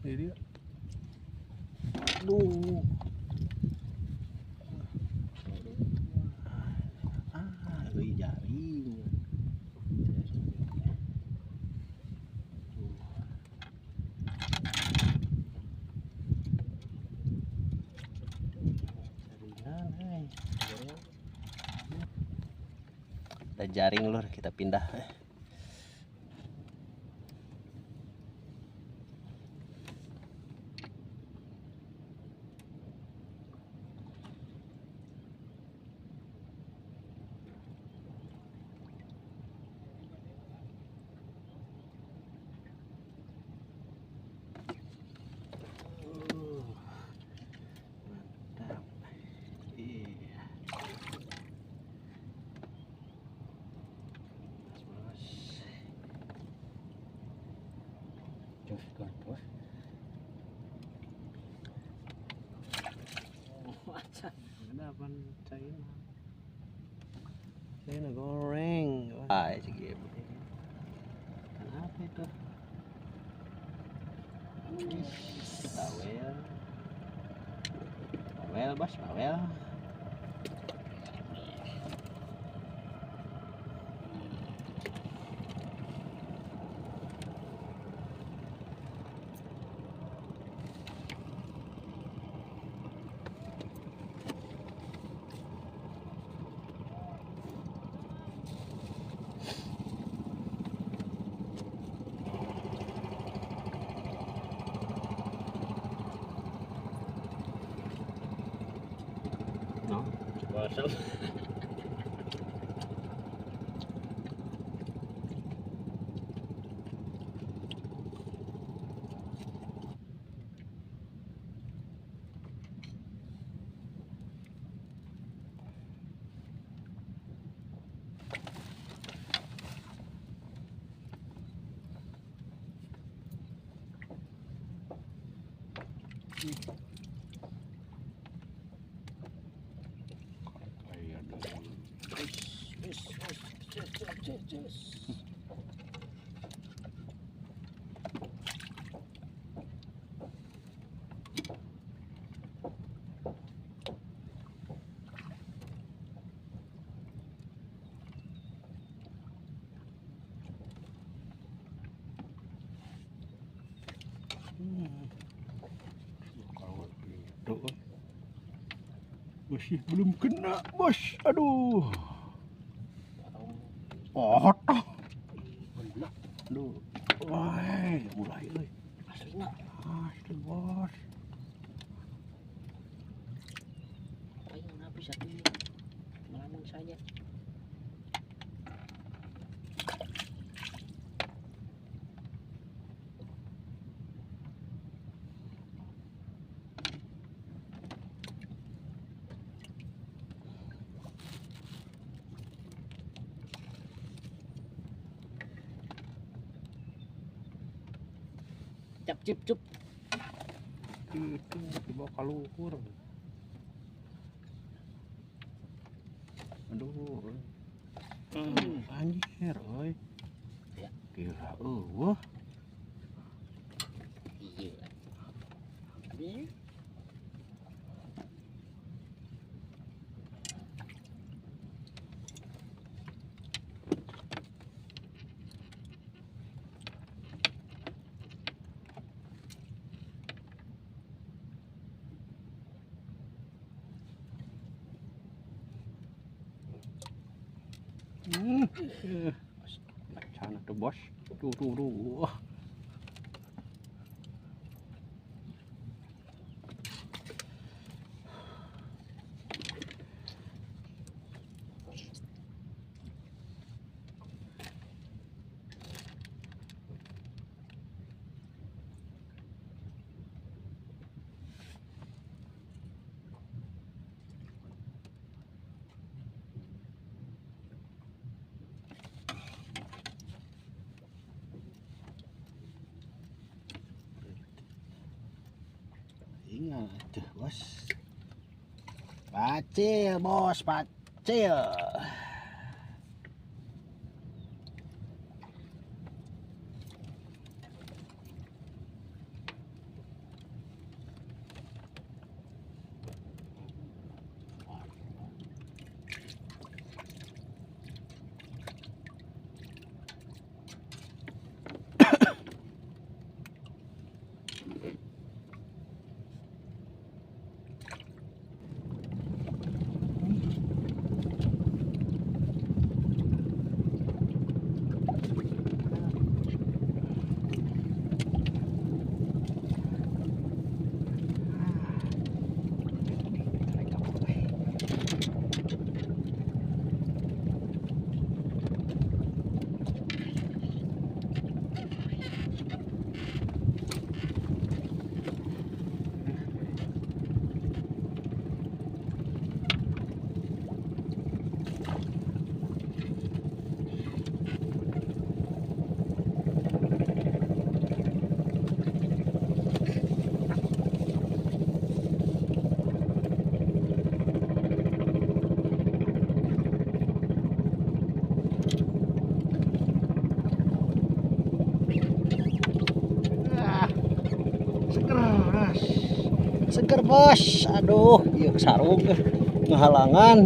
Ini dia. Aduh. Ah, euy jaring. Jaringan, hei. Ada jaring lur, kita pindah. Mantap. Iya. Bos. Oh, acan. Ada apa China? China goreng. Ah, sige. Kenapa itu? Bawel. Bawel, bos, bawel. No, coba. Kalau itu masih belum kena, bos. Aduh. Otoh. Aduh. Wah, mulai euy. Aslinya. Asli, bos. Ayo habis satu. Melamun saja. Cap cip cup. Itu dibawa kaluhur. Aduh. Anjir, oi. Ya. Gila, eueuh. Iya. Iya. Macan tuh bos, tuh tuh tuh. Ingat tuh bos, pacil bos, pacil. Seger, bos. Aduh, ieu sarung ngahalangan.